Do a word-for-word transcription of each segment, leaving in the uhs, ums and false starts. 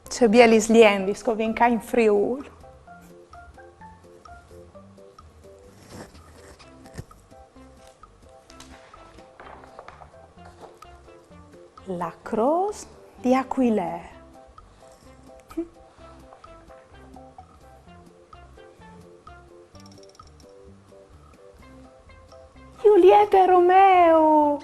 Ce bielis liendis che o vin ca in Friûl. La crôs di Aquilee. Julieta e Romeo!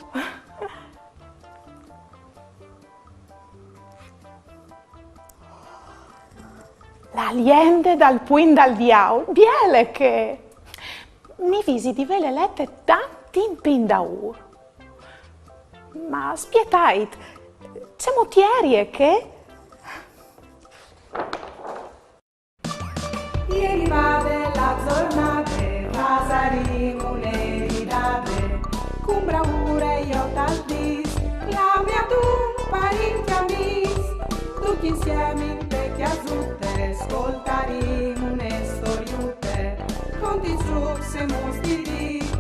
La liende dal puint dal diaul, biele chê! Mi visi di vêle lete tant timp indaûr. Ma spietait, cemût jerie chê? E rivade la zornade, fasarìn une ridade, cun braure jo tal dîs, clame adun parint e amîs, ducj insiemi inte cjasute, scoltarìn une storiute, conti, zûcs e muts di dì.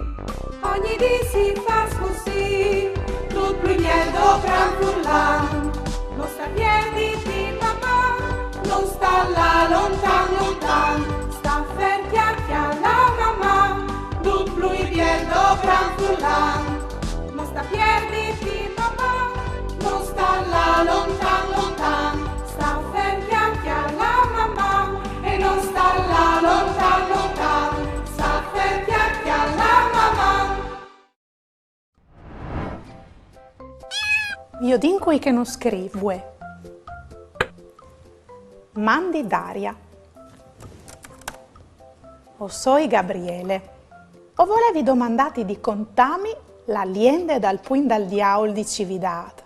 Ogni dì si fâs cussì, dut plui biel dopran furlan. No sta pierditi, Maman, no sta lâ lontan, lontan, sta fer, cjale, cjale Maman, dut plui biel dopran furlan. No sta pierditi, Maman, no sta lâ lontan, lontan, sta fer, cjale, cjale Maman, e no sta lâ lontan, lontan, sta fer, cjale, cjale Maman. Viodìn cui che nus scrîf vuê. Mandi Daria. O soi Gabriele. O volevi domandâti di contâmi la liende dal puint dal diaul di Cividât.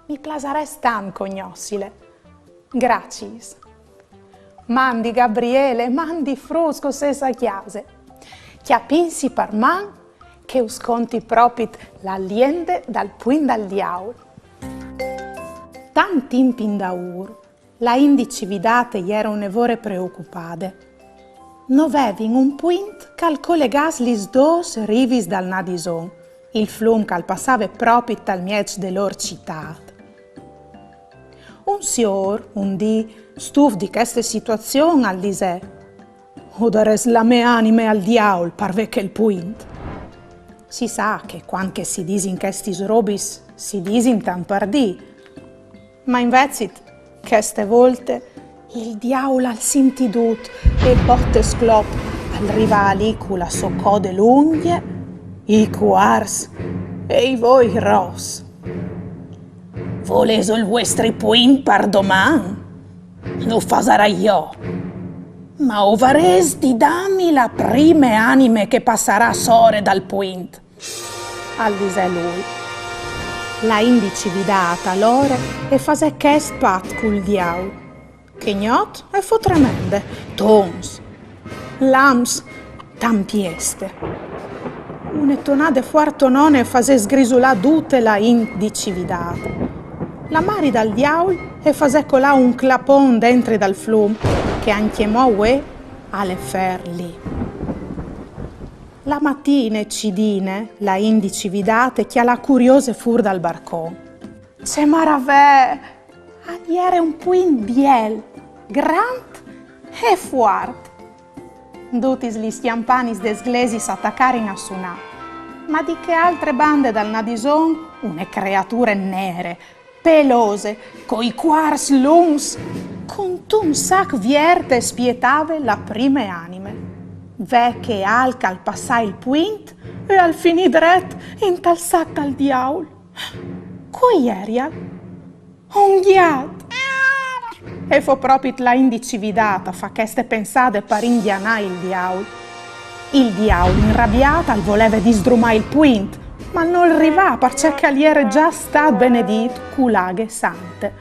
Mi plasarès tant cognossile. Graciis. Mandi Gabriele, mandi fruts che o sês a cjase. Cjapìnsi par man che us conti propit la liende dal puint dal diaul. Tant timp indaûr, la int di Cividât e jere une vore preocupade. No vevin un puint che al colegàs lis dôs rivis dal Nadison, il flum che al passave propit tal mieç de lôr citât. Un siôr, un dì, stuf di cheste situazion, al disè: «O darès la mê anime al diaul par vê chel puint.» Si sa che cuant che si disin chestis robis, si disin tant par dî. Ma invezit, cheste volte, il diaul al sintì dut e bot e sclop al rivà li cu la sô code lungje, i cuars e i voi ros. «Volêso il vuestri puint par doman? Lu fasarai jo. Ma o varês di dâmi la prime anime che passarà sore dal puint», al disè lui. La int di Cividât alore e fasè chest pat cul diaul. Chê gnot e fo tremende, tons, lamps, tampieste. Une tonade fuartonone e fasè sgrisulâ dute la int di Cividât. La mari dal diaul e fasè colâ un clapon dentri dal flum, che ancjemò vuê al è fer li. La matine cidine, la int di Cividât e cjalà curiose fûr dal barcon. Ce maravee! Al jere un puint biel, grant e fuart. Dutis lis cjampanis des glesiis a tacarin a sunâ. Ma di chê altre bande dal Nadison, une creature nere, pelose, cui cuars luncs, cuntun sac viert e spietave la prime anime. Ve che alc al passà il puint e al finì dret intal sac dal diaul. Cui jerial? Un gjat! E fo propit la int di Cividât a fâ cheste pensade par ingjanâ il diaul. Il diaul, inrabiât, al voleve disdrumâ il puint, ma nol rivà, parcè che al jere za stât benedît cu la aghe sante.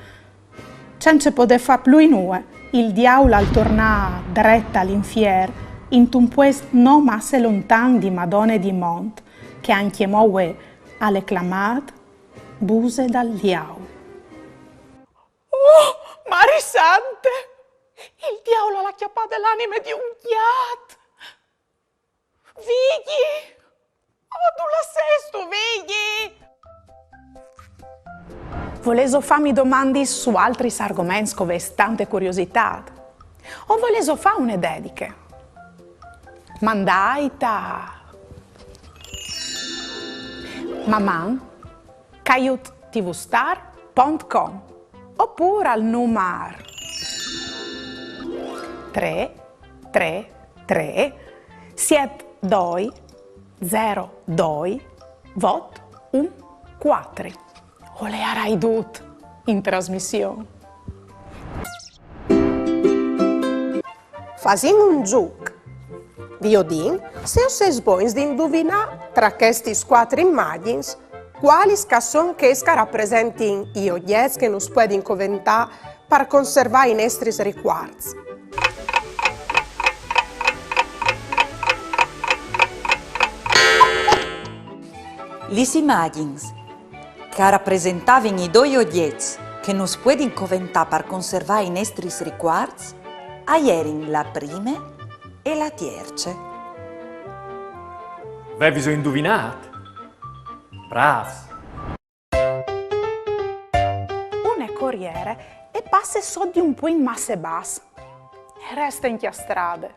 Cence podê fâ plui nuie, il diaul al tornà dret al infier, intun puest no masse lontan di Madone di Mont, che ancjemò vuê al è clamât Buse dal Diaul. Oh, Mari Sante! Il diaul al à cjapade la anime di un gjat! Vigji! Oh, dulà sêstu, Vigji? Volêso fâmi domandis su altris argoments che o vês tante curiositât? O volêso fâ une dediche? Mandait a maman caiut tvstar pont com opûr al numar trê trê trê siet doi zero doi vot un cuatri. O leiarai dut in trasmission. Fasìn un zûc. Viodìn se o sês bogns di induvinâ tra chestis cuatri imagjins cualis che a son chês che a rapresentin i ogjets che nus puedin coventâ par conservâ i nestris ricuarts. Lis imagjins che a rapresentavin i doi ogjets che nus puedin coventâ par conservâ i nestris ricuarts a jerin la prime e la tierce. Vêviso induvinât? Brâfs! Une coriere e passe sot di un puint masse bas e reste incjastrade.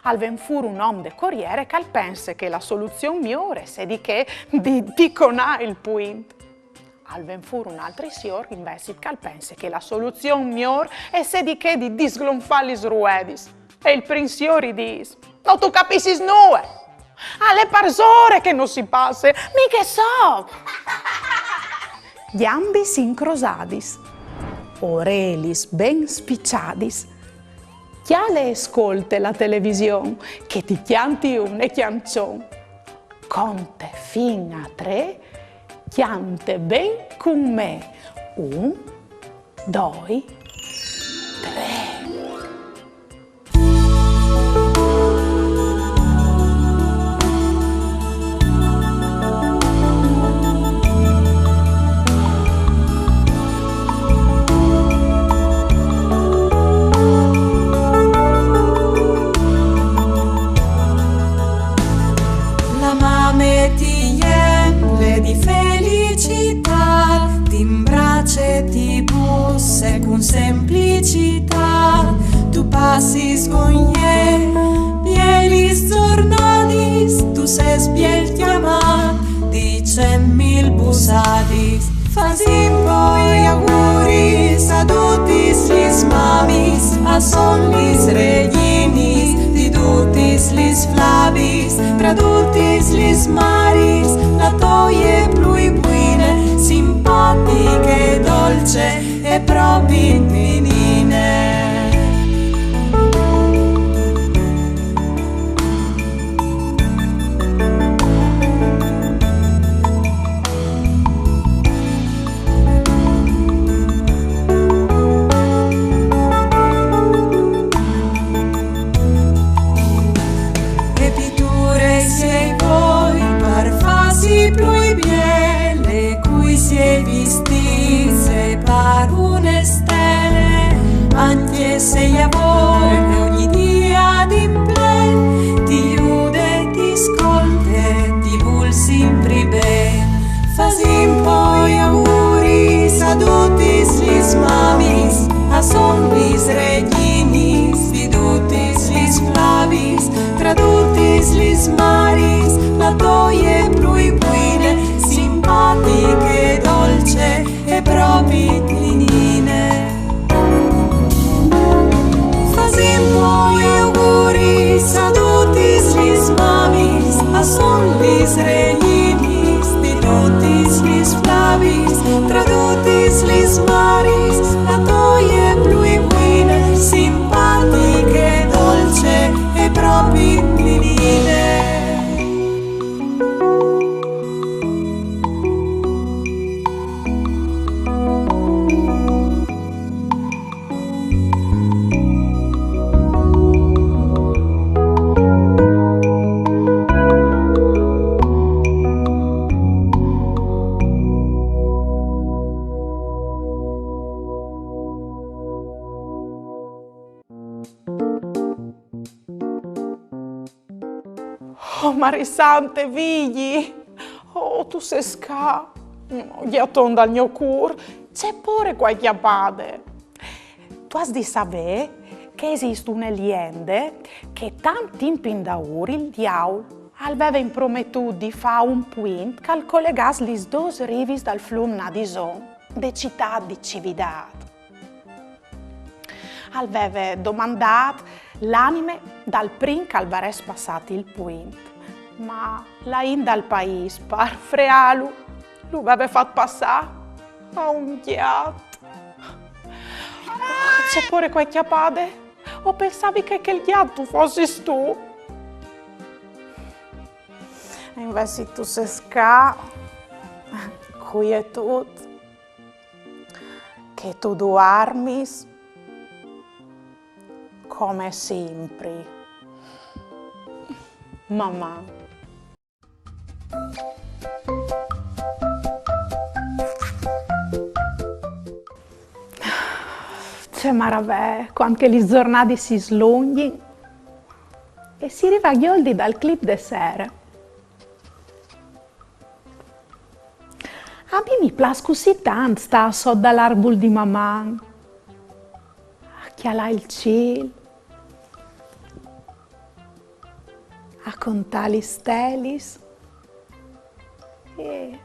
Al ven fûr un om de coriere che al pense che la soluzion miôr e sedi chê di ticonâ il puint. Al ven fûr un altri siôr invezit che al pense che la soluzion miôr e sedi chê di disglonfâ lis ruedis. E il prin siôr i dîs: No tu capissis nuie! Al è parsore che no si passe, mi ghe soi! Gjambis incrosadis, orelis ben spiçadis, cjale e scolte la television, che ti cjanti une cjançon. Conte fin a trê, cjante ben cun me. Un, doi, trê. La mame ti jemple di felicitât, ti imbrace, ti busse cun semplicitât. Tu passis cun jê bielis zornadis, tu sês biel cjamât, dicent mil bussadis. Fasìn po i auguris a dutis lis mamis, a son lis regjinis di dutis lis flabis, tra dutis lis maris, la toie plui buine, simpatiche e dolce, e propit ninine. E piture si e voi par fâsi plui biele, cui si e vistîts e par une stele, ancje se e lavore ogni dì di plen, ti jude, ti scolte, ti vûl simpri ben. Fasìn po i auguris a dutis lis mamis, a son lis regjinis di dutis lis flabis, tra dutis lis maris, la toie plui buine, simpatiche e dolce, e propit ninine. Fasìn po i auguris a dutis lis mamis, a son lis regjinis di dutis lis flabis, tra dutis lis maris, la toie plui buine, Oh, Mari Sante, Vigji! Oh, tu sês ca! Oh, gjatone dal gno cûr, ce pôre che o ai cjapade! Tu âs di savê che e esist une liende che tant timp indaûr il diaul al veve imprometût di fâ un puint che al colegàs lis dôs rivis dal flum Nadison de citât di Cividât. Al veve domandât l'anime dal prin che al varès passât il puint, ma la int dal paîs, par freâlu, lu veve fat passâ a un gjat. Ah, ce pôre che o ai cjapade! O pensavi che chel gjat tu fossis tu. E invezit tu sês ca, quietut, che tu duarmis come simpri. Maman. Ce maravee, cuant che lis zornadis si slongjin e si rive a gjoldi dal clip de sere. A mi mi plâs cussì tant stâ sot dal arbul di Maman, a cjalâ il cîl, a contâ lis stelis e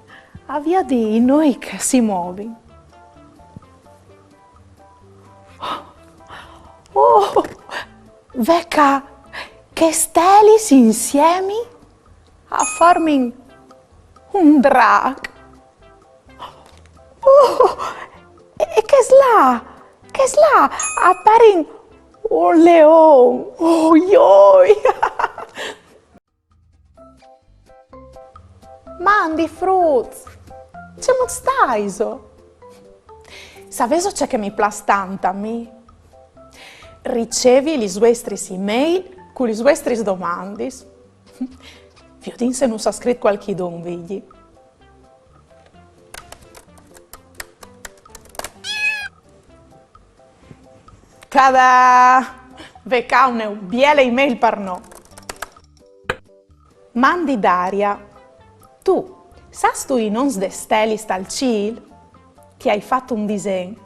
a viodi i nûi che si movin. Oh, ve ca, chês stelis insiemi a formin un drâc. Oh, e, e chês là, chês là a parin un leon. Oh, joi! Mandi fruts! Cemût staiso? Savêso ce che mi plâs tant a mi? Ricevi lis vuestris e-mail cu lis vuestris domandis. Viodìn se nus à scrit cualchidun, Vigji. Tada! Ve ca une biele e-mail par nô. Mandi Daria. Tu, sâstu i nons des stelis tal cîl? Ti ai fat un disen.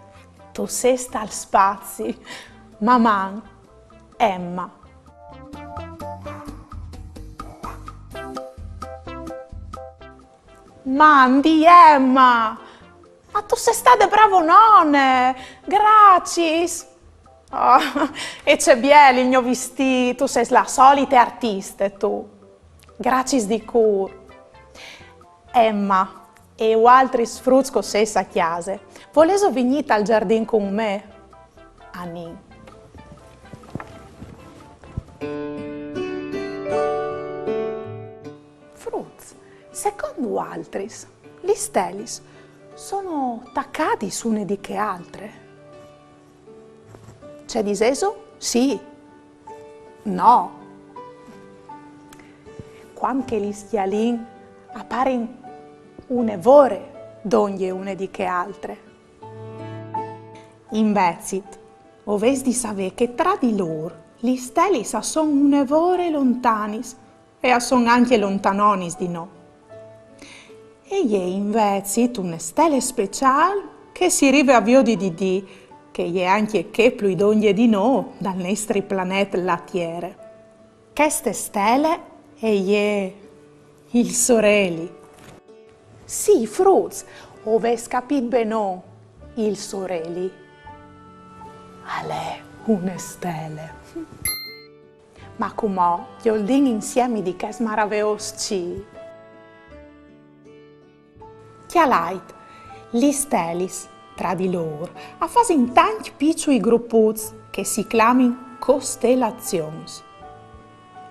Tu sês tal spazi. Maman, Emma. Mandi Emma! Ma tu sês stade bravonone! Graciis! Oh, e ce biel il gno vistît, tu sês la solite artiste, tu. Graciis di cûr. Emma, e vualtris fruts che o sês a cjase, volêso vignî tal zardin cun me? Anìn. Fruts, secont vualtris, lis stelis sono tacadis une di chê altre? Ce disêso? Sì. No. Cuant che lis cjalìn a parin une vore dongje une di chê altre. Invezit, o vês di savê che tra di lôr lis stelis a son une vore lontanis e a son ancje lontanonis di nô. E je invezit une stele speciâl che si rive a viodi di dì, che je ancje chê plui dongje di nô dal nestri planet la Tiere. Cheste stele e je il soreli. Sì, fruts, o vês capît benon, il soreli al è une stele. Ma cumò, gjoldìn insiemi di chest maraveôs cîl. Cjalait, lis stelis, tra di lôr, a fasin tancj piçui gruputs che si clamin costelazions.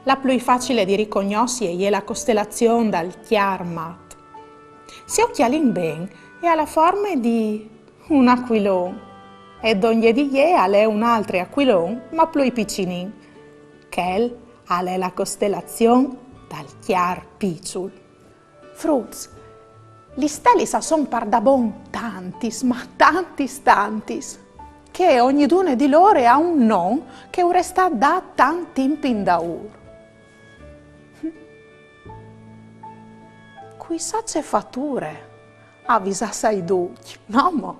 La plui facile di ricognossi e je la costelazion dal Cjarmat. Se o cjalìn ben, e à la forme di un acuilon. E dongje di jê al è un altri acuilon, ma plui piçulin. Chel al è la costelazion dal Cjar Piçul. Fruts, lis stelis a son pardabon tantis, ma tantis, tantis, che ognidune di lôr e à un non che ur è stât dât tant timp indaûr. Cui sa ce fature, avisà sai ducj, no mo?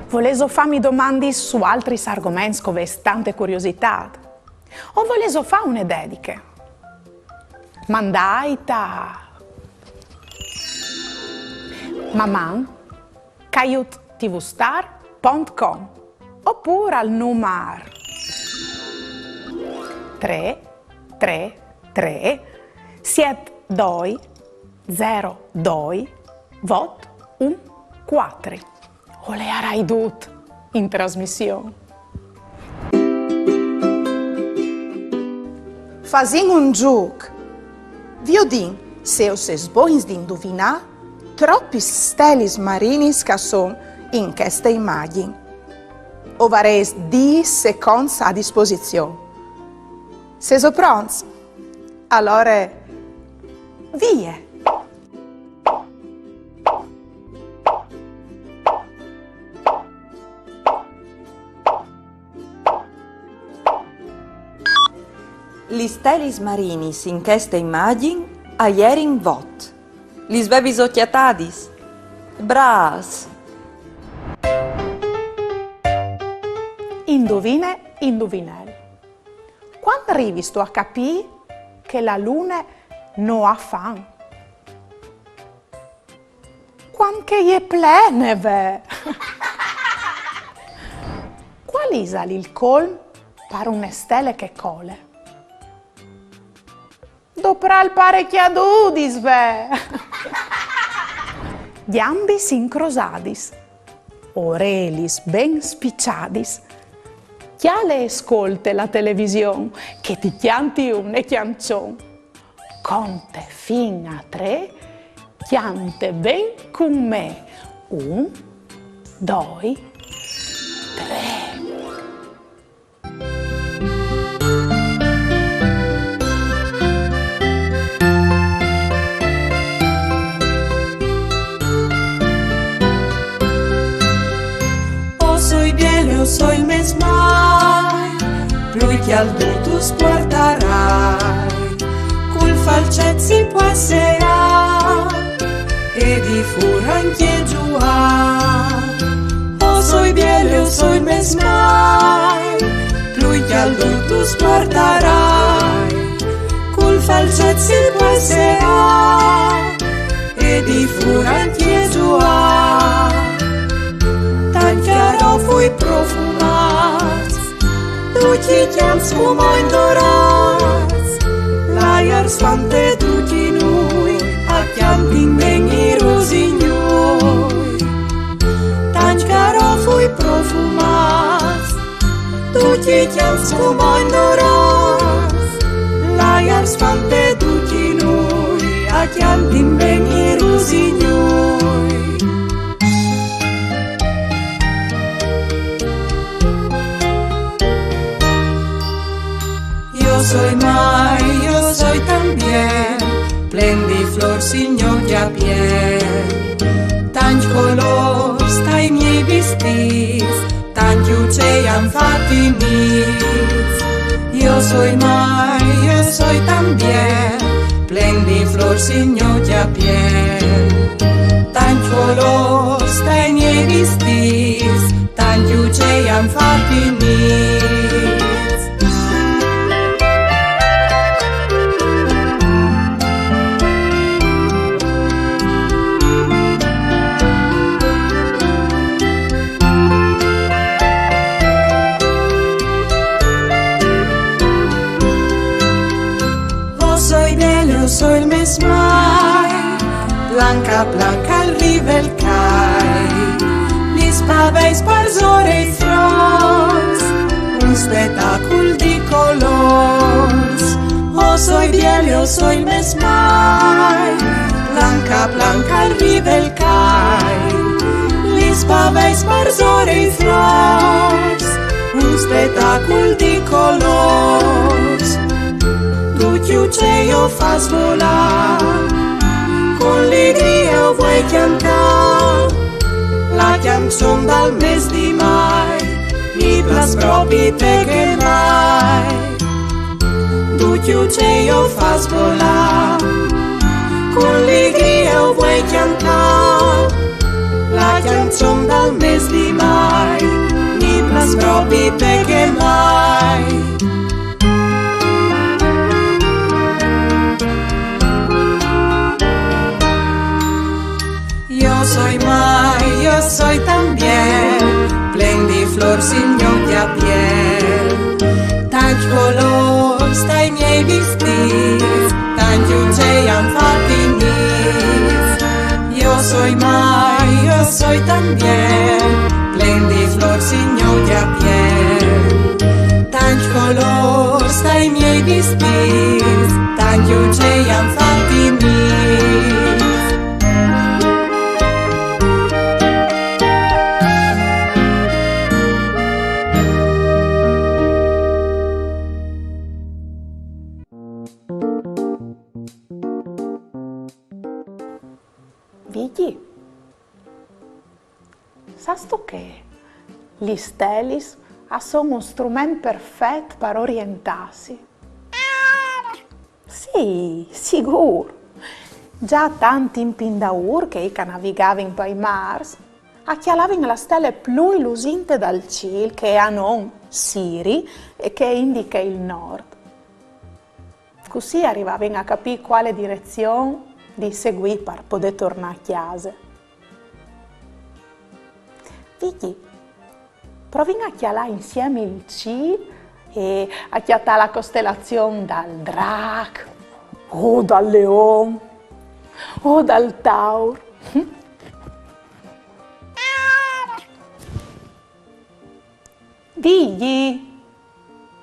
Volêso fâmi domandis su altris argoments che o vês tante curiositât? O volêso fâ une dediche? Mandait a maman caiut tvstar pont com opûr al numar trê trê trê siet doi zero doi vot un cuatri. O leiarai dut in trasmission. Fasìn un zûc. Viodìn se o sês bogns di induvinâ tropis stelis marinis che a son in cheste imagjin. O varês dîs seconts a disposizion. Sêso pronts? Alore, vie! Lis stelis marinis in cheste imagjin a jerin vot. Lis vêso cjatadis? Brâfs! Induvine, induvinel. Cuant rivistu a capî che la lune no à fan? Cuant che e je plene, ve! Cuâl isal il colm par une stele che e cole? Doprâ il parecjadudis, ve! Gjambis incrosadis, orelis ben spiçadis, cjale e scolte la television, che ti cjanti une cjançon. Conte fin a trê, cjante ben cun me. Un, doi, trê. O soi biele, o soi mes mai, plui cjaldut us puartarai, cul falcet si pues seâ e di fûr ancje zuâ. O soi biele, o soi mes mai, plui cjaldut us puartarai, cul falcet si pues seâ e di fûr ancje zuâ. Tancj carof o profumâts, ducj i cjamps cumò indorâts, l'aiar spante ducj i nûi, a cjantin ben i rusignûi. Tancj carof o profumâts, ducj i cjamps cumò indorâts, l'aiar spante ducj i nûi, a cjantin ben i rusignûi. Jo soi mai, jo soi tant biel, plen di flôrs in gno cjapiel. Tancj colôrs tai miei vistîts, tancj ucei a àn fat i nîts. Jo soi mai, jo soi tant biel, plen di flôrs in gno cjapiel. Tancj colôrs tai miei vistîts, tancj ucei a àn fat i nîts. O soi biele, o soi il mes mai, planc a planc al rive il cai, lis paveis parsore i fronts, un spetacul di colôrs. O soi biele, o soi il mes mai, planc a planc al rive il cai, lis paveis parsore i fronts, un spetacul di colôrs. Ducj i ucei o fâs volâ, cun ligrie o vuei cjantâ la cjançon dal mes di Mai, mi plâs propit che mai. Ducj Cjocèi o fâs volâ, cun ligria o vuei cjantâ la cjançon dal mês di Mai, mi plâs propi, parcè mai. Jo soi Mai, jo soi tant biel, plen di flôrs il gno cjapiel. Tancj colôrs tai miei vistîts, tancj ucei a àn fat i nîts. Jo soi Mai, jo soi tant biel, plen di flôrs il gno cjapiel. Tancj colôrs tai miei vistîts, tancj ucei a àn fat i nîts. Vigji, sâstu che lis stelis a son un strument perfet par orientâsi? Sì, sigûr. Za tant timp indaûr, chei che a navigavin pai mârs a cjalavin la stele plui lusinte dal cîl, che a à non Siri e che e indiche il nord. Cussì a rivavin a capî cuale direzion di seguî par podê tornâ a cjase. Vigji, provìn a cjalâ insiemi il cîl e a cjatâ la costelazion dal Drâc, o dal Leon, o dal Taur. Vigji,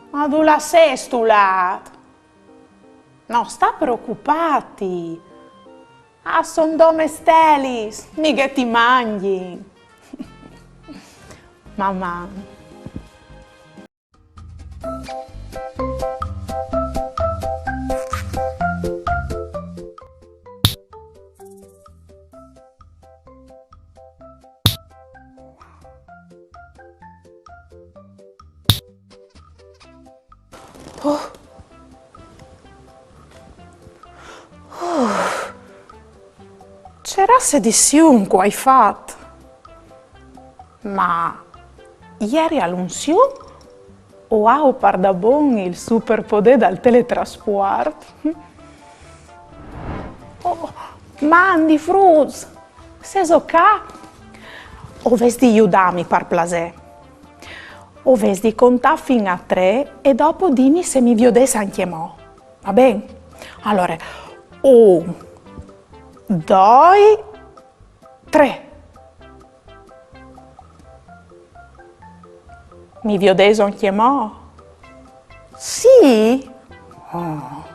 ma dulà sêstu lât? No sta preocupâti. A son dome stelis, mighe ti mangjin. Maman. Oh. Oh. Ce rasse di sium che o ai fat! Ma jeri al un sium o aio pardabon il superpodê dal teletraspuart? Oh, mandi fruts, sêso ca? O vês di judâmi par plasê. O vês di contâ fin a trê e dopo dîmi se mi viodês ancjemò. Va ben? Alore, un, doi, trê. Mi viodêso ancjemò? Sì? Oh.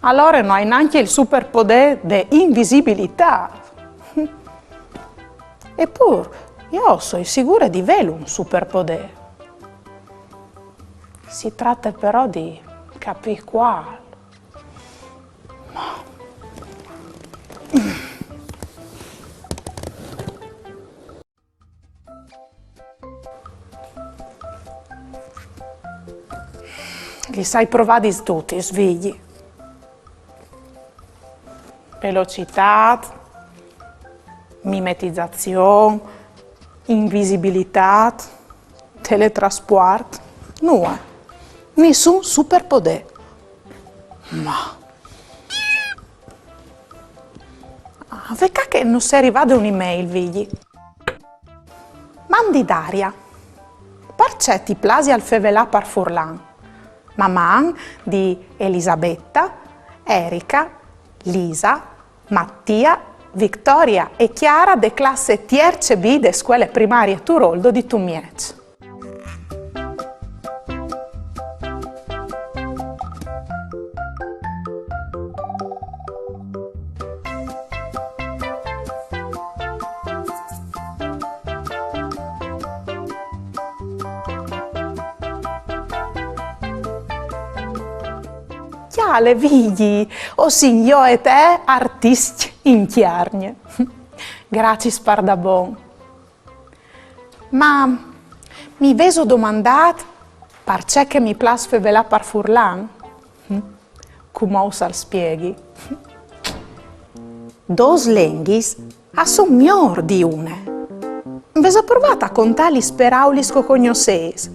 Alore no ai nancje il superpodê de invisibilitât. Epûr, jo o soi sigure di vêlu un superpodê. Si trate però di capî cuâl. Lis ai provadis dutis, Vigji. Velocitât, mimetizazion, invisibilitât, teletraspuart, nuie. Nissun superpodê. Ma... Ah, ve ca che nus è rivade une mail, Vigji. Mandi Daria. Parcè ti plasial fevelâ par furlan? Maman di Elisabetta, Erika, Lisa, Mattia, Victoria e Chiara de classe tierce B de scuele primarie Turoldo di Tumieç. Cjale, Vigji, o sin jo e te artiscj in Cjargne. Graciis pardabon. Ma mi vêso domandât parcè che mi plâs fevelâ par furlan? Hm? Cumò us al spieghi. Dôs lenghis a son miôr di une. Vêso provât a contâ lis peraulis che o cognossês?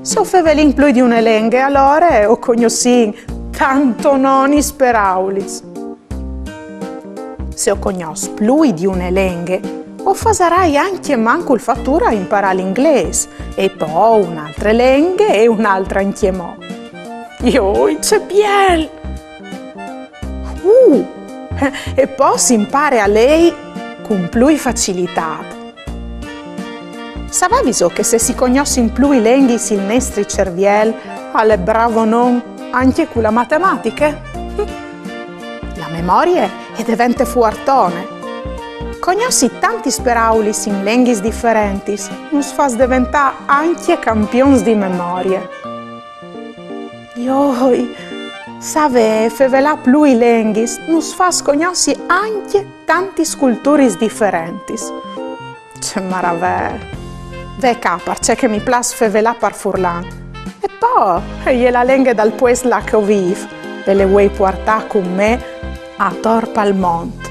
Se o fevelìn plui di une lenghe, alore o cognossìn tantononis peraulis. Se o cognòs plui di une lenghe, o fasarai ancje mancul fatura a imparâ l'inglês, e po une altre lenghe e une altre ancjemò. Joi, ce biel! Uh! E po si impare a lei cun plui facilitât. Savêso che se si cognossin plui lenghis il nestri cerviel al è bravonon ancje cu la matematiche? La memorie e devente fuartone. Cognossi tantis peraulis in lenghis diferentis nus fâs deventâ ancje campions di memorie. Joi, savê e fevelâ plui lenghis nus fâs cognossi ancje tantis culturis diferentis. Ce maravee! Ve ca parcè che mi plâs fevelâ par furlan. E po, e je la lenghe dal puest là che o vîf, ve le vuei puartâ cun me ator pal mont.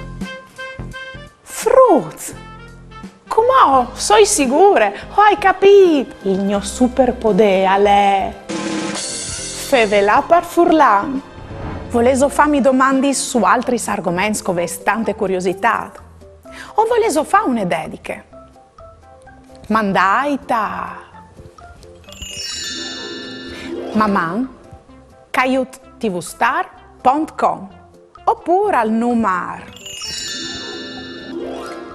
Fruts! Cumò o soi sigure, o ai capît! Il gno superpodê al è fevelâ par furlan. Volêso fâmi domandis su altris argoments che o vês tante curiositât? O volêso fâ une dediche? Mandait a maman caiut tvstar pont com opûr al numar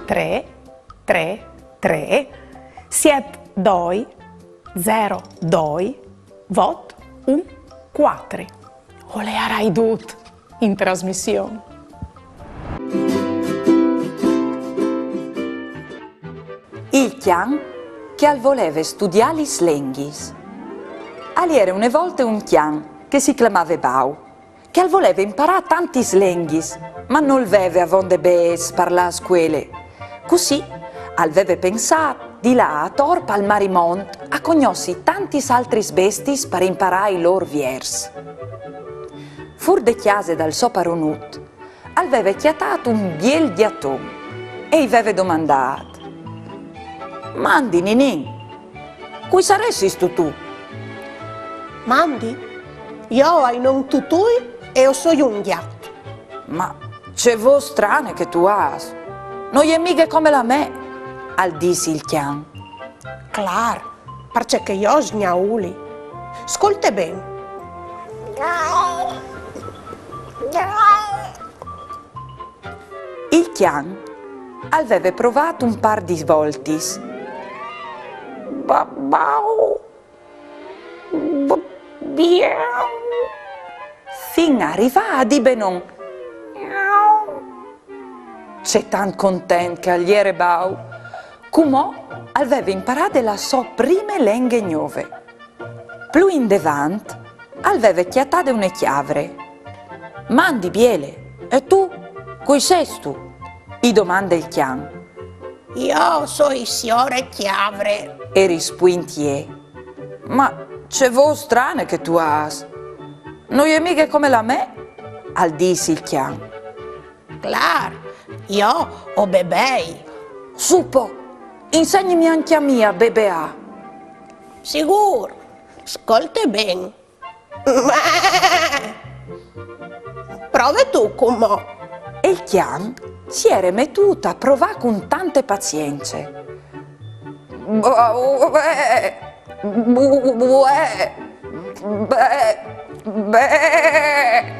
trê trê trê siet doi zero doi vot un cuatri. O learai dut in trasmission. Il cjan che al voleve studiâ lis lenghis. Al jere une volte un cjan che si clamave Bau, che al voleve imparâ tantis lenghis, ma nol veve avonde bêçs par lâ a scuele. Cussì al veve pensât di lâ ator pal marimont a cognossi tantis altris bestiis par imparâ i lôr viers. Fûr de cjase dal so paronut, al veve cjatât un biel gjaton e i veve domandât: Mandi, ninin, cui saressistu tu? Mandi, jo o ai non Tutui e o soi un gjat. Ma ce vôs strane che tu âs! No je mighe come la mê, al dîs il cjan. Clâr, parcè che jo o sgnauli. Scolte ben. Il cjan al veve provât un pâr di voltis. Ba- bau. B- biau. Fin a rivâ a dî benon. Miau. Ce tant content che al jere Bau! Cumò al veve imparade la sô prime lenghe gnove. Plui indevant al veve cjatade une cjavre. Mandi, biele, e tu? Cui sêstu? I domande il cjan. Jo o soi siore Cjavre, e rispuint jê. Ma ce vôs strane che tu âs! No je mighe come la mê, al dîs il cjan. Clâr, jo o bebei. Sù po, insegnimi ancje a mi a bebeâ. Sigûr, scolte ben. Prove tu cumò. E il cjan si jere metût a provâ cun tante pazience. Bau, bè, bu- buè, bè, bè.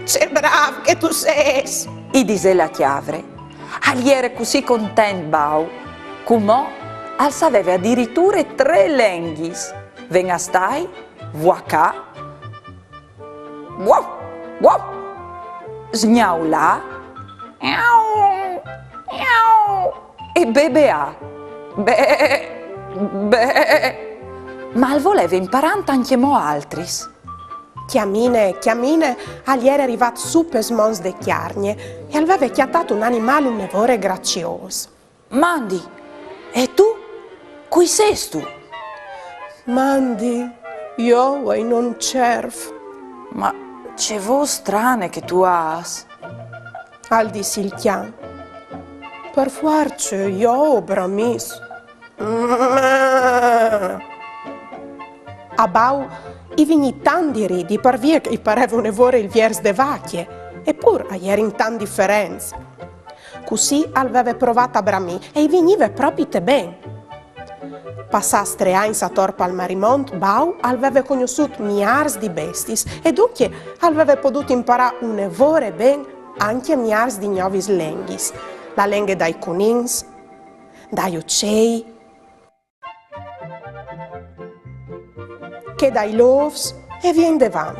Ce brâf che tu sês, i disè la cjavre. Al jere cussì content Bau, cumò al saveve adiriture trê lenghis. Ven a stâi, vuacà, guau, guau, sgnaulâ, miau, miau, e bebeâ, bè, bè. Ma al voleve imparânt ancjemò altris. Cjamine, cjamine, al jere rivât sù pes monts de Cjargne e al veve cjatât un animâl une vore graciôs. Mandi, e tu? Cui sêstu? Mandi, jo o ai non Cerf. Ma Ce vôs strane che tu âs, al dîs il cjan. Par fuarce jo o bramìs. A Bau i vignì tant di ridi, par vie che i pareve une vore il viers de vacje, e pûr a jerin tant diferents. Cussì al veve provât a bramî e i vignive propite ben. Passâts trê agns ator pal marimont, Bau al veve cognossût miârs di bestiis e duncje al veve podût imparâ une vore ben ancje miârs di gnovis lenghis, la lenghe dai cunins, dai ucei, chê dai lôfs e vie indevant.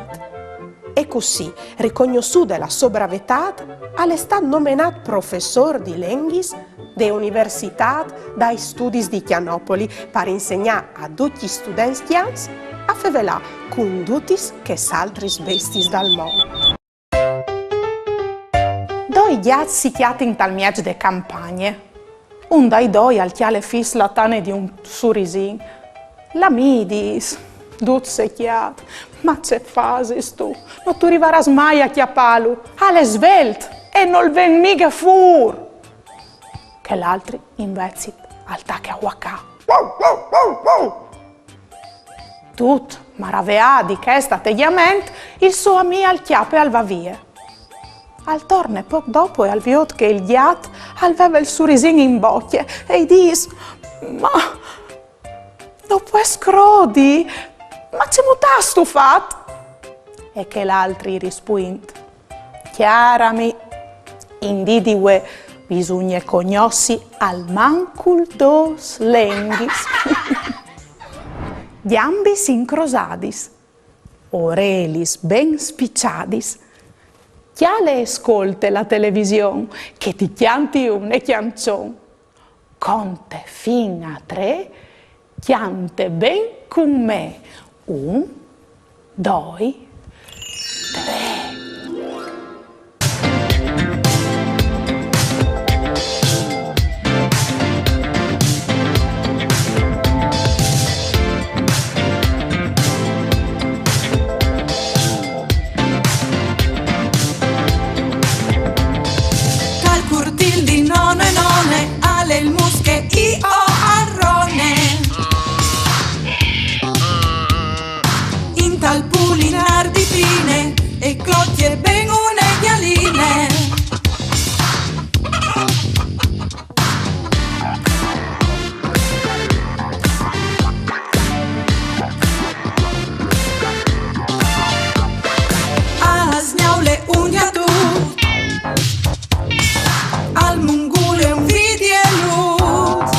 E cussì, ricognossude la sô bravetât, al è stât nomenât professôr di lenghis de Universitât dai Studis di Cjanopoli par insegnâ a ducj i students cjans a fevelâ cun dutis chês altris bestiis dal mont. Doi gjats si cjatin tal mieç de campagne. Un dai doi al cjale fis la tane di un surisin. L'amì i dîs, dut secjât: «Ma ce fasistu? No tu rivarâs mai a cjapâlu. Al è svelt e nol ven mighe fûr.» Chel altri, invezit, al tache a vuacâ. Dut maraveât di chest ategjament, il so amì al cjape e al va vie. Al torne pôc dopo e al viôt che il gjat al veve il surisin in bocje e i dîs: «Ma no pues crodi, ma cemût âstu fat?» E chel altri i rispuint: «Cjâr amì, in dì di vuê bisugne cognossi almancul dôs lenghis.» Gjambis incrosadis, orelis ben spiçadis, cjale e scolte la television, che ti cjanti une cjançon. Conte fin a trê, cjante ben cun me. Un, doi, trê. Tal curtîl di none none al è il mus che i o al rone. Intal pulinâr di Pine e clocje ben une gjaline. Al sgnaule un gjatut, al mungule un vidielut.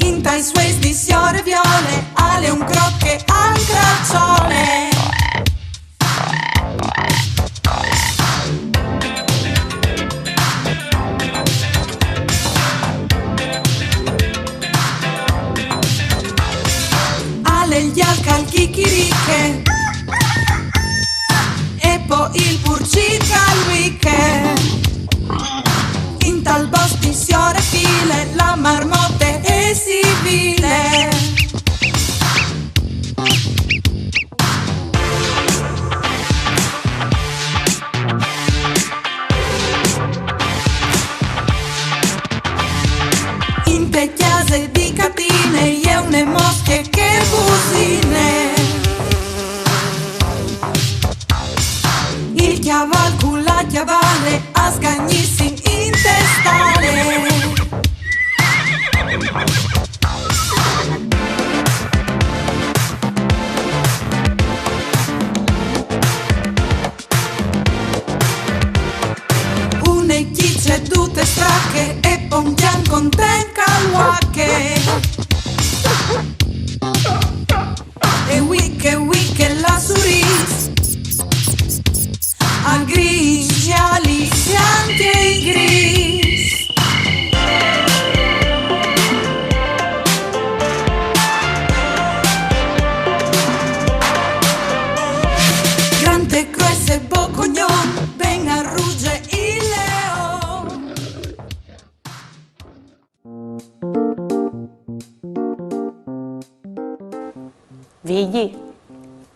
Intai sueis di siore Viole al è un crot che al craçole.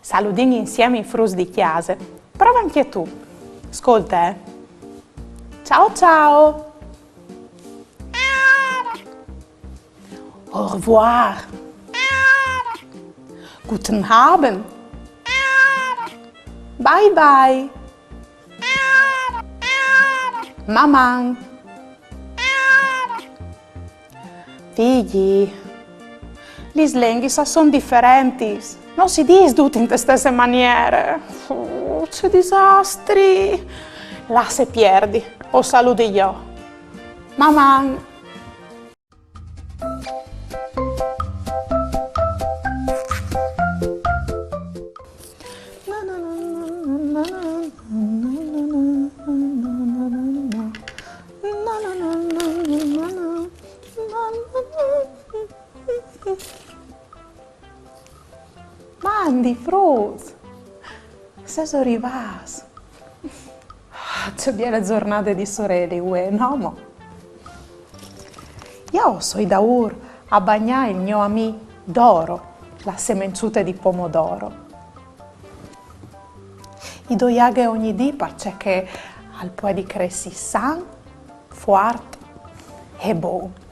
Saludìn insiemi i fruts di cjase. Prove ancje tu. Scolte, eh. Ciao, ciao. Au revoir. Guten Abend. Bye bye. Maman. Figli, lis lenghis a son diferentis. No si dîs dut inte stesse maniere. Uh, ce disastri. Lasse pierdi. O saludi jo. Maman. Mandi, fruts! Sêso rivâts? Ce biele zornade di soreli, vuê, no mo? Jo o soi daûr a bagnâ il gno amì Doro, la semençute di pomodoro. I doi aghe ogni dì parcè che al puedi cressi san, fuart e bon.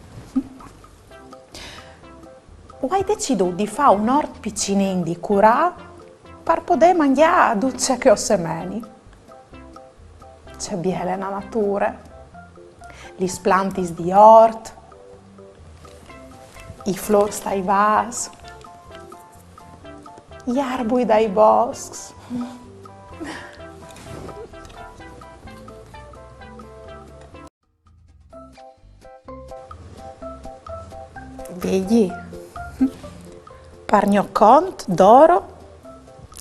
O ai decidût di fâ un ort piçinin di curâ par podê mangjâ dut ce che o semeni. Ce biele la nature! Lis plantis di ort, i flôrs tai vâs, i arbui dai boscs. Vedi, par gno cont, Doro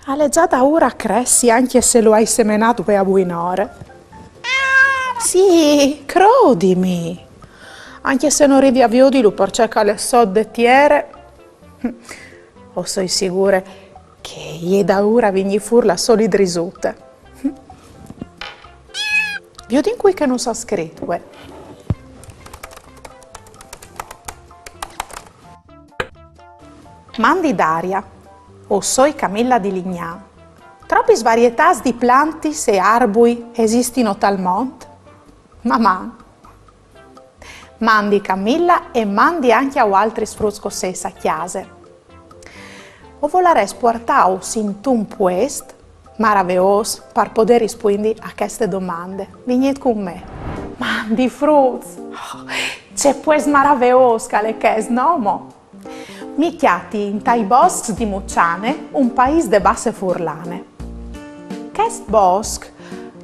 al è za daûr a cressi, ancje se lu ai semenât vuê a buinore. Sì, crodimi! Ancje se no rivi a viodilu parcè che al è sot de tiere, o soi sigure che e je daûr a vignî fûr la sô lidrisute. Viodìn cui che nus à scrit vuê. Mandi Daria, o soi Camilla di Lignâ. Tropis varietâts di plantis e arbui a esistin tal mont? Maman! Mandi Camilla e mandi ancje a voaltris fruts che o sês a cjase. O volarès puartâus intun puest maraveôs par podê rispuindi a cheste domande. Vignît cun me. Mandi fruts! Oh, ce puest maraveôs che al è chest, no mo? Mi cjati intai boscs di Muçane, un paîs de Basse Furlane. Chest bosc,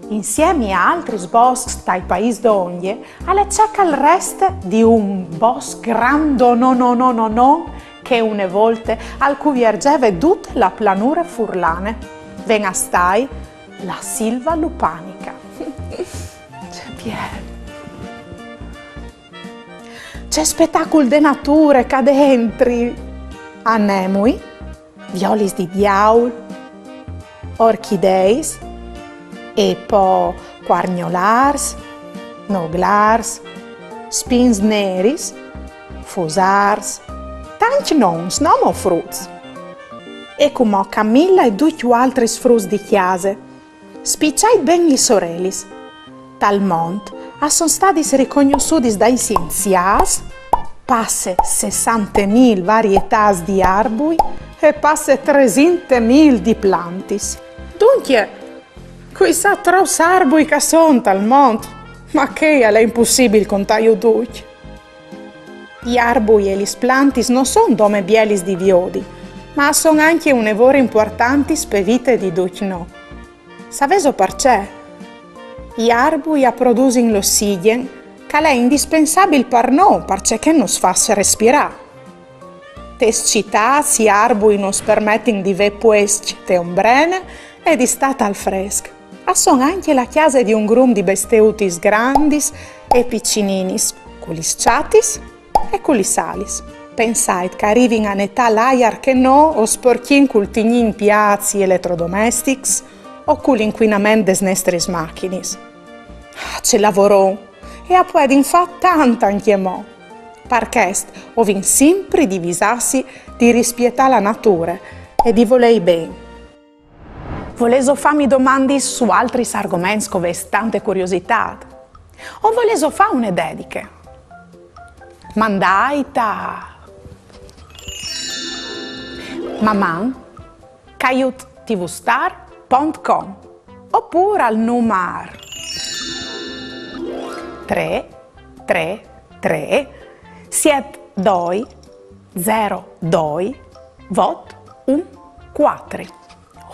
insiemi a altris boscs tai paîs dongje, al è ce che al reste di un bosc grandonon che une volte al cuvierzeve dute la planure furlane. Ven a stâi la Silva Lupanica. Ce biel! Ce spetacul de nature ca dentri! Anemui, violis di diaul, orchideis, e po cuargnolârs, noglârs, spins neris, fusârs, tancj nons, no mo fruts? E cumò Camilla e ducj voaltris fruts di cjase, spiçait ben lis orelis. Tal mont a son stadis ricognossudis dai sienziâts passe sessante mil varietâts di arbui e passe tresinte mil di plantis. Duncje, cui sa trops arbui che a son tal mont, ma chei al è impussibil contâju ducj. I arbui e lis plantis no son dome bielis di viodi, ma a son ancje une vore impuartantis pe vite di ducj nô. Savêso parcè? I arbui a produsin l'ossigjen, che al è indispensabil par nô, parcè che nus fâs respirâ. Tes citâts i arbui nus permetin di vê puescj te ombrene e di stâ tal fresc. A son ancje la cjase di un grum di besteutis grandis e piçininis, cu lis çatis e cu lis alis. Pensait che a rivin a netâ l'aiar che nô o sporcjìn cul tignî in piâts i eletrodomestics o cul incuinament des nestris machinis. Ah, ce lavoron! E a puedin fâ tant ancjemò. Par chest o vin simpri di visâsi di rispietâ la nature e di volêi ben. Volêso fâmi domandis su altris argoments che o vês tante curiositât? O volêso fâ une dediche? Mandait a maman caiut tvstar pont com opûr al numar trê trê trê siet doi zero doi vot un cuatri.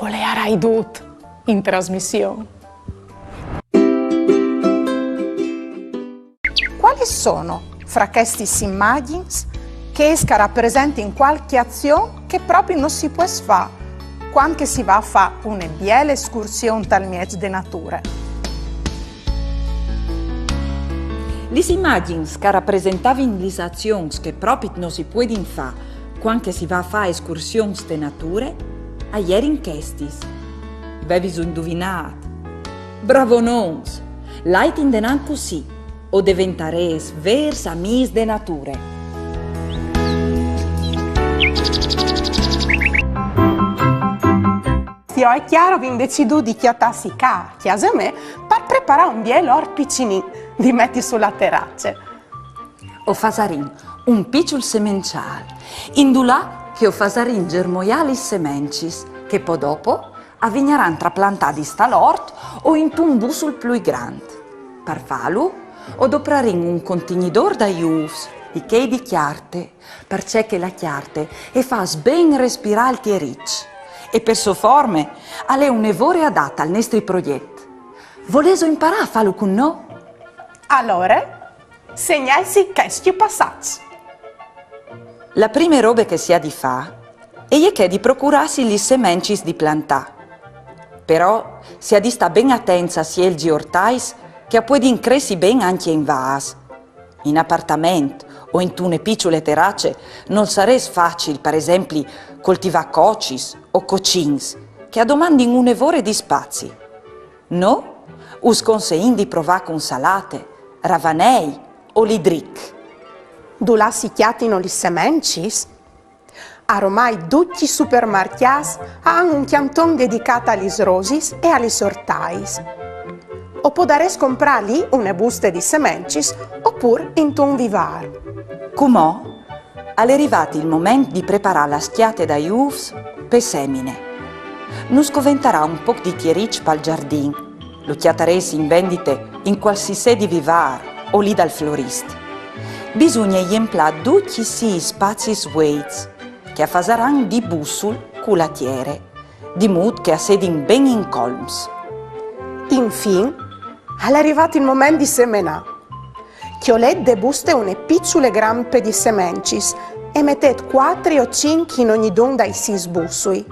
O leiarai dut in trasmission. Cualis sono fra chestis imagjins chês che a rapresentin cualchi azion che propit no si pues fâ cuant che si va a fâ une biele escursion tal mieç de nature? Lis imagjins che a rapresentavin lis azions che propit no si puedin fâ cuant che si va a fâ escursions te nature a jerin chestis. Vêso induvinât? Bravonons! Lait indenant cussì, o deventarês vêrs amîs de nature. Jo e Chiara o vin decidût di cjatâsi ca a cjase mê par preparâ un biel ort picinin di meti su la terace. O fasarìn un piçul semençâl, indulà che o fasarìn germoiâ lis semencis, che po dopo a vignaran traplantadis tal ort o intun bussul plui grant. Par fâlu, o doprarìn un contignidôr dai ûfs, di chei di cjarte, parcè che la cjarte e fâs ben respirâ il tieriç. E pe sô forme, al è une vore adat al nestri progjet. Volêso imparâ a fâlu cun nô? Alore, segnaitsi chescj passaçs. La prime robe che si à di fâ e je chê di procurâsi lis semencis di plantâ. Però si à di stâ ben atents a sielzi ortais che a puedin cressi ben ancje in vâs. In apartament o intune piçule terace nol sarès facil, par esempli, coltivâ cocis o cocins, che a domandin une vore di spazi. Nô us conseìn di provâ cun salate, ravanei o lidric. Dulà si cjatino lis semencis? Aromai ducj i supermarcjâts a àn un cjanton dedicât a lis rosis e a lis ortais. O podarês comprâ li une buste di semencis opûr intun vivâr. Cumò al è rivât il moment di preparâ la scjate dai ûfs pe semine. Nus coventarà un pôc di tieriç pal zardin. Lu cjatarês in vendite in cualsisedi vivâr o li dal florist. Bisugne jemplâ ducj i sîs spazis vueits, che a fasaran di bussul cu la tiere, di mût che a sedin ben incolms. Infin, al è rivât il moment di semenâ. Cjolêt de buste une piçule grampe di semencis e metêt cuatri o cinc in ognidun dai sîs bussui.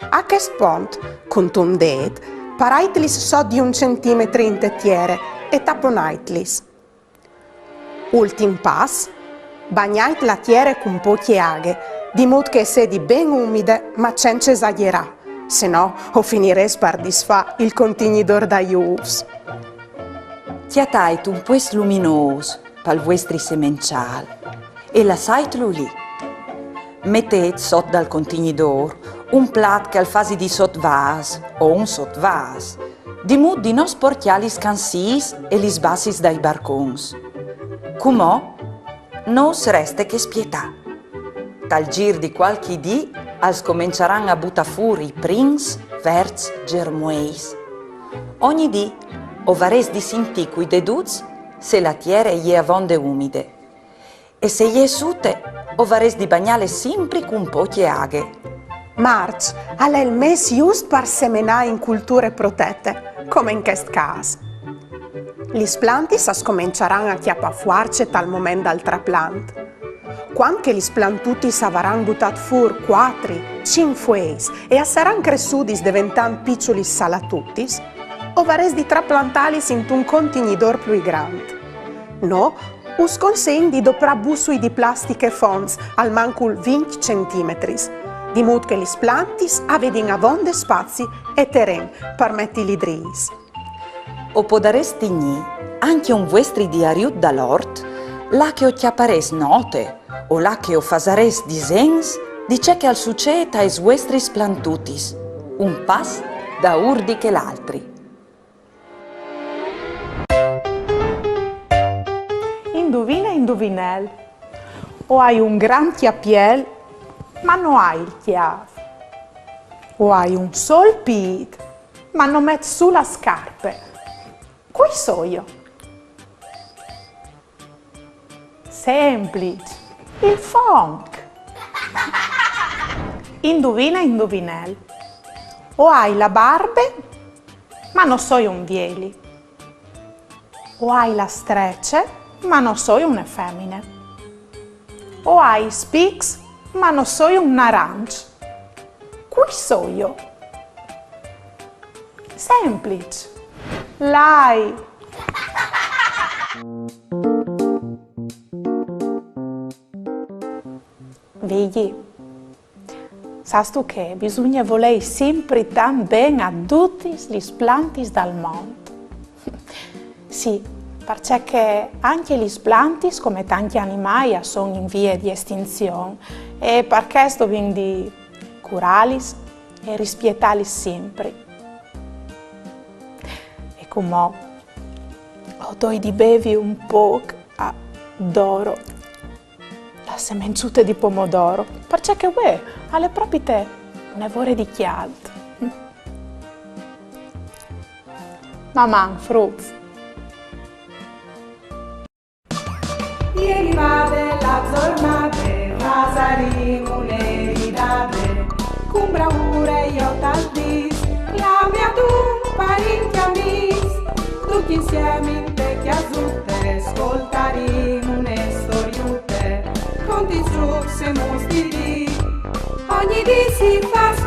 A chest pont, cuntun dêt, paraitlis sot di un centimetri inte tiere e taponaitlis. Ultin pas, bagnait la tiere cun pocje aghe, di mût che e sedi ben umide, ma cence esagjerâ, se no o finirês par disfâ il contignidôr dai ûfs. Cjatait un puest luminôs pal vuestri semençâl e lassaitlu li. Metêt sot dal contignidôr un plat che al fasi di sotvâs o un sotvâs, di mût di no sporcjâ lis cansîs e lis bassis dai barcons. Cumò no us reste che spietâ. Tal zîr di cualchi dì a scomençaran a butâ fûr i prins verts germueis. Ogni dì o varês di sintî cui deduts se la tiere e je avonde umide. E se e je sute, o varês di bagnâle simpri cun pocje aghe. Març al è il mês just par semenâ in culture protete, come in chest câs. Lis plantis a scomençaran a cjapâ fuarce tal moment dal traplant. Cuant che lis plantutis a varan butât fûr cuatri, cinc fueis e a saran cressudis deventant piçulis salatutis, o varês di traplantâlis intun contignidôr plui grant. Nô us conseìn di doprâ bussui di plastiche fonts almancul vincj centimetris, di mût che lis plantis a vedin avonde spazi e teren par meti lidrîs. O podarês tignî ancje un vuestri diariut dal ort, là che o cjaparês note o là che o fasarês disens di ce che al sucêt aes vuestris plantutis, un pas Daûr di chel altri. Induvine, induvinel. O ai un gran cjapiel, ma no ai il cjâf. O ai un sôl pît, ma no met sù la scarpe. Cui soio? Sempliç, il fonc. Induvine, induvinel. O ai la barbe, ma no soi un vieli. O ai la strece, ma no soi une femine. O ai i spics, ma no soi un naranç. Cui soio? Sempliç. L'ai. Vigji, sâstu che bisugne volei simpri tant ben a dutis lis plantis dal mont? Sì, parcè che ancje lis plantis, come tancj animâi, a son in vie di estinzion, e par chest o vin di curâlis e rispietâlis simpri. E cumò o doi di bevi un pôc a Doro, la semenzute di pomodoro, parcè che vuê al è propite une vore di cjalt. Maman, fruts! E rivade la zornade, fasarìn une ridade, cun braure jo tal dîs, clame adun parint e amîs, ducj insiemi inte cjasute, scoltarìn une storiute, contis, zûcs e muts di dì. Ogni dì si fâs